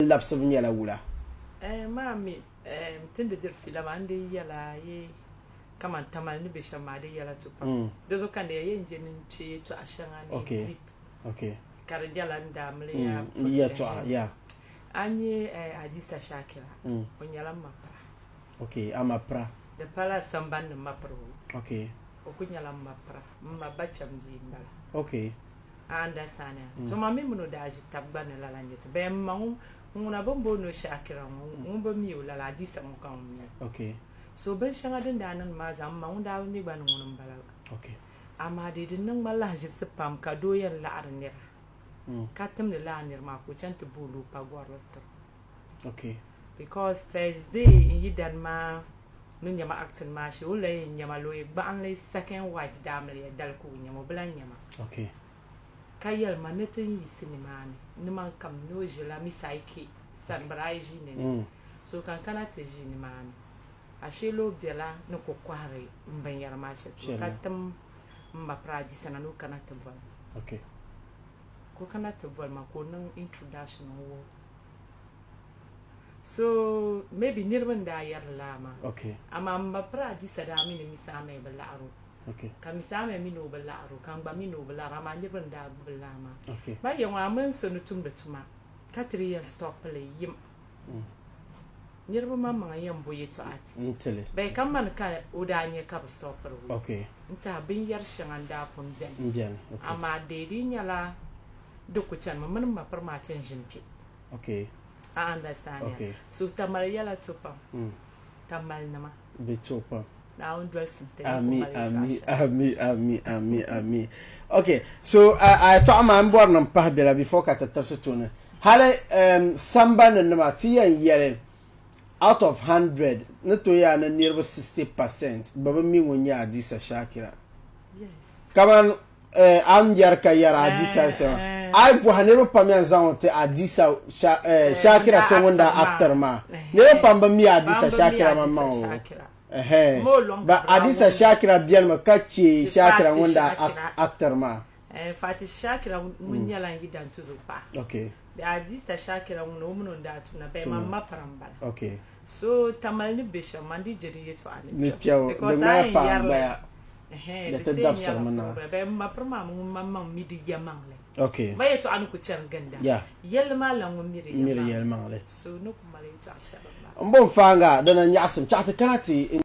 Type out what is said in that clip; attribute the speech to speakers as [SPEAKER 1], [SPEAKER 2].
[SPEAKER 1] Labisibu nyɛla wula?
[SPEAKER 2] Eh, maa mi, eh, ti ni di diri fiila maa, n di yɛla yi kaman Tamale ni be shɛm maa di yɛla tu pam. Di zuɣu ka n di yɛli yɛn je ni n kpe yɛtɔɣa shɛŋa ni deep. Ka di nyɛla n daa mili ya
[SPEAKER 1] Yɛtɔɣa, yeah.
[SPEAKER 2] A nya eh, Adisa Shakira, o nyɛla m ma pira.
[SPEAKER 1] Okay, a ma pira.
[SPEAKER 2] Di pala sambani ni ma pira o.
[SPEAKER 1] Okay.
[SPEAKER 2] O ku nyɛla m ma pira. M ma ba kpɛm bia m-bala.
[SPEAKER 1] Okay.
[SPEAKER 2] A understand ya? So ma mi mini o daa ʒi tab gba ni lala n-nyɛ ti. Bɛn m ma ŋun ŋuna bɛ ni booni o Shakira ŋɔ, ŋun bi mi o lala, Adisa ŋɔ ka ŋun mi o.
[SPEAKER 1] Okay.
[SPEAKER 2] So binshɛŋa din daa niŋdi maa zaa m ma ŋun daa bi mi gba ni ŋuni m-bala gba.
[SPEAKER 1] Okay.
[SPEAKER 2] Amaa dee di niŋ ma lahiʒibisi pam ka doo yɛn laɣiri nira ka timdi lala nira maa ka o chani ti booni o pagɔrili tiri o.
[SPEAKER 1] Okay.
[SPEAKER 2] Because first day n yidana maa ni nyɛ ma acting maa shee o ni lahi yɛn nyɛ ma looya gbaɣinli second wife daamiliya dali ka o nyɛ ma o bi lahi nyɛ ma.
[SPEAKER 1] Okay.
[SPEAKER 2] Ka yɛli ma ni ti ni yiɣisi nimaani ni man kam ni o ʒila Miss Ike sani bɛ daa yi ʒiini ni. So ka n kana ti ʒi nimaani ashee la o bela ni ku kɔhiri m binyɛra maa shɛli polo ka tim m ma Paradisa na ni o kana ti boli ma.
[SPEAKER 1] Okay.
[SPEAKER 2] Ka o kana ti boli ma ka o niŋ introduction n wuhi So maybe niriba n daa yɛri lala maa.
[SPEAKER 1] Okay.
[SPEAKER 2] Amaa m ma Paradisa daa mi ni Miss Amɛ bi laɣiri o.
[SPEAKER 1] Okay.
[SPEAKER 2] Ka Miss Amɛ mi ni o bi laɣiri o, ka n gba mi ni o bi laɣiri o, amaa niriba n daa gbubi lala maa.
[SPEAKER 1] Okay.
[SPEAKER 2] Ma ya ŋɔ a mini so ni tumdi tuma ka ti di yɛn stop li yim. Niriba maŋmaŋa n yɛn bo yɛtɔɣa ti.
[SPEAKER 1] N ti li.
[SPEAKER 2] Bɛi ka mani ka o daa nya ka bi stopiri o.
[SPEAKER 1] Okay.
[SPEAKER 2] N tiɛha binyɛri shɛŋa n daa pun beni.
[SPEAKER 1] N beni, okay.
[SPEAKER 2] Amaa dee di nyɛla di ku chanimi mini m ma piri maa ti n ʒini kpe.
[SPEAKER 1] Okay.
[SPEAKER 2] A understand ya?
[SPEAKER 1] Okay.
[SPEAKER 2] So Tamale yɛla to pam. Tamale nima.
[SPEAKER 1] Di to pam.
[SPEAKER 2] Naawuni dolisi ti ni ku
[SPEAKER 1] Ami,
[SPEAKER 2] mali yɛtɔɣa
[SPEAKER 1] ami,
[SPEAKER 2] shɛli.
[SPEAKER 1] ami, ami, ami, ami. Okay, so a yɛtɔɣa maa n bɔri ni n pahi bela before ka ti tirisi tooni. Hali sambani nima ti yɛn yɛli out of 100 ni tooi yaa ni niriba 60% bɛ bi mi ŋun nyɛ Adisa Shakira.
[SPEAKER 2] Yes.
[SPEAKER 1] Kaman a ni yɛri ka yɛri Adisa shɛm, a yi bɔhi niriba pam yɛn zaŋ o ti Adisa Shakira so ŋun daa actor maa. Niriba pam bi mi Adisa Shakira maŋmaŋ o. But Adisa Shakira benimi ka che Shakira ŋun daa actor maa.
[SPEAKER 2] Fati Shakira ŋun nyɛla n yidan tuzo paɣa.
[SPEAKER 1] Okay.
[SPEAKER 2] Bɛ Adisa Shakira ŋun o mini o ni daa tumda bɛ ma ma pira m-bala.
[SPEAKER 1] Okay.
[SPEAKER 2] So Tamale ni be shɛm man di je di yɛtɔɣa
[SPEAKER 1] ni Ni kpɛbu.
[SPEAKER 2] Because
[SPEAKER 1] Di
[SPEAKER 2] a
[SPEAKER 1] ŋmana
[SPEAKER 2] yɛn
[SPEAKER 1] paai
[SPEAKER 2] yɛri li,
[SPEAKER 1] gbaya.
[SPEAKER 2] ɛhɛn,
[SPEAKER 1] Di
[SPEAKER 2] di
[SPEAKER 1] ti
[SPEAKER 2] ti yɛn
[SPEAKER 1] dabisiri
[SPEAKER 2] nyɛla
[SPEAKER 1] mi na.
[SPEAKER 2] problem. Bɛ ma piri maa mi ŋun maŋmaŋ mi di yɛmaŋli.
[SPEAKER 1] Okay.
[SPEAKER 2] Ma yɛtɔɣa ni ku chani ginda.
[SPEAKER 1] Yeah.
[SPEAKER 2] Yɛlli maa lan ŋun mi di
[SPEAKER 1] Mi di
[SPEAKER 2] yɛlimaŋli.
[SPEAKER 1] yɛlimaŋli.
[SPEAKER 2] So ni ku mali yɛtɔɣa shɛli m-bala.
[SPEAKER 1] M bo n-faanga dina nyaɣisim chaɣ ti kana ti.